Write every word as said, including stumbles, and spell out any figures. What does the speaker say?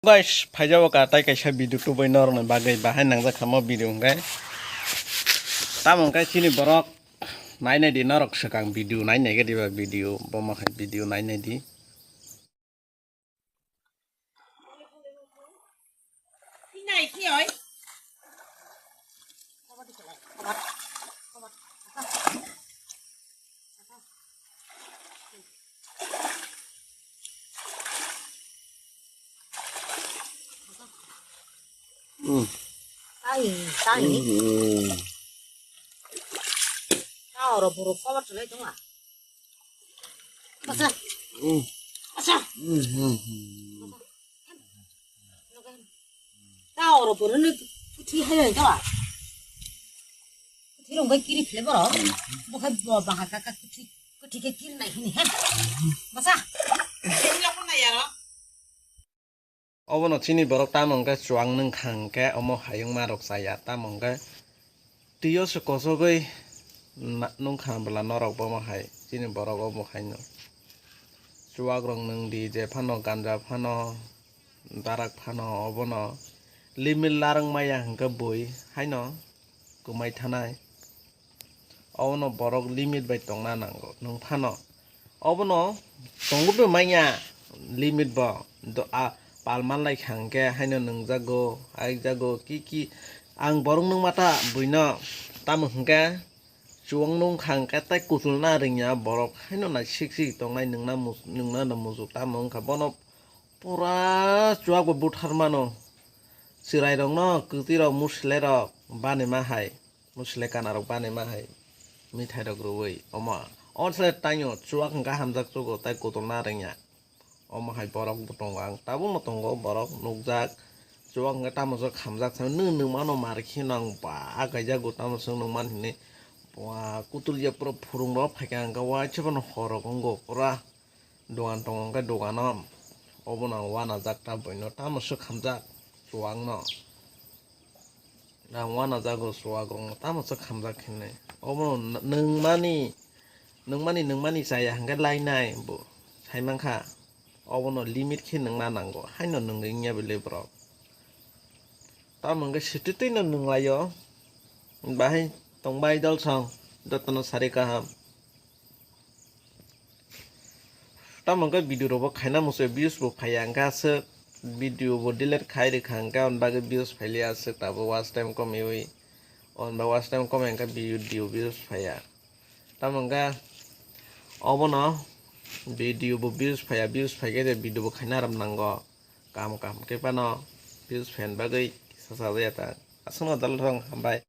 Guys, phaijao ka tai kaisa video tubui norokni bagwi bahai nangjak kha mo video hwnkhe. Tamo hwnkhe chini borok nainai di norok swkang video nainai khe diba video bomo hai video nainai di. Tang, tang. Tao ro borok kobar cholai tonga. Basa. Basa. Tao ro borok ni puthi hai hai tawa. Puthi rong bai kiri khle borok. Bo khai bo bahar ka ka puthi, puthi ke kiri nai hini he. Basa. Obono chini borok tamo hwnkhe chuwak nwngkha hwnkhe omo hayungma rok chaya, tamo hwnkhe twiyo se kochogwi na-, nwngkha bwla norok bomo hai chini borok omo haino. Chuwak rok nwng di je phano ganja phano darak phano obono limit larwk maya hwnkhe bui haino kwmai thanai. Obono borok limit bai tongna nango. Nwng phano obono tongo bo manya limit bo. Do-, a, pal manlai kha hwnkhe haino nwngjago, aikjago, ki ki. Ang borok nwngma ta buino tamo hwnkhe chuwak nwngkha hwnkhe tei kuchulna rwngya borok haino nai sik sik tongnai nwngna mus-, nwngna no muchuk tamo wngkha bono pura chuwak bo buthar mano. Chwrairokno kwtwirok muslirok bani ma hai. Musle kanarok bani ma hai mithairok rwui omo. Omo se taino chuwak hwnkha hamjak chugo tei kutulna rwngya. Omo hai borok bo tongo, ang tabukno tongo borok nukjak. Chuwak hwnkha tamo se khamjak sa nwng nwng mano mar kheno ang ba kaijago tamo se nwng man hinwi. Ba kutulya pura phurung rok phaikha hwnkha waisa phano hor rok wngo pura. Dogan tongo hwnkhe dogano obono ang uanajak ta buino tamo swk hamjak chuwakno. Ang uanajago chuwak rokno tamo swk hamjak hinwi. Obono n-, nwngmani, nwngmani, nwngmani chaya hwnkhe lainai bo saimankha. Obono limit khe nwngna nango, haino nwngwi wngya belai borok. Tamo hwnkhe swtwi twino nwnglaio. Bahai tongbai dolsong, jotono sari kaham. Tamo hwnkhe video rokbo khaina muchung views bo phaiya hwnkhe aswk video bo delete khai rwkha hwnkhe aboni bagwi views phailiya aswk tabuk watch time komiwi. Aboni bagwi watch time komya hwnkhe video views phaiya. Tamo hwnkhe obono video bo views phaiya, views phaikhe je video bo khaina aram nango. Kaham kaham khe phano views phaina bagwi kisa sajaya ta. Aswkno dalrong hambai.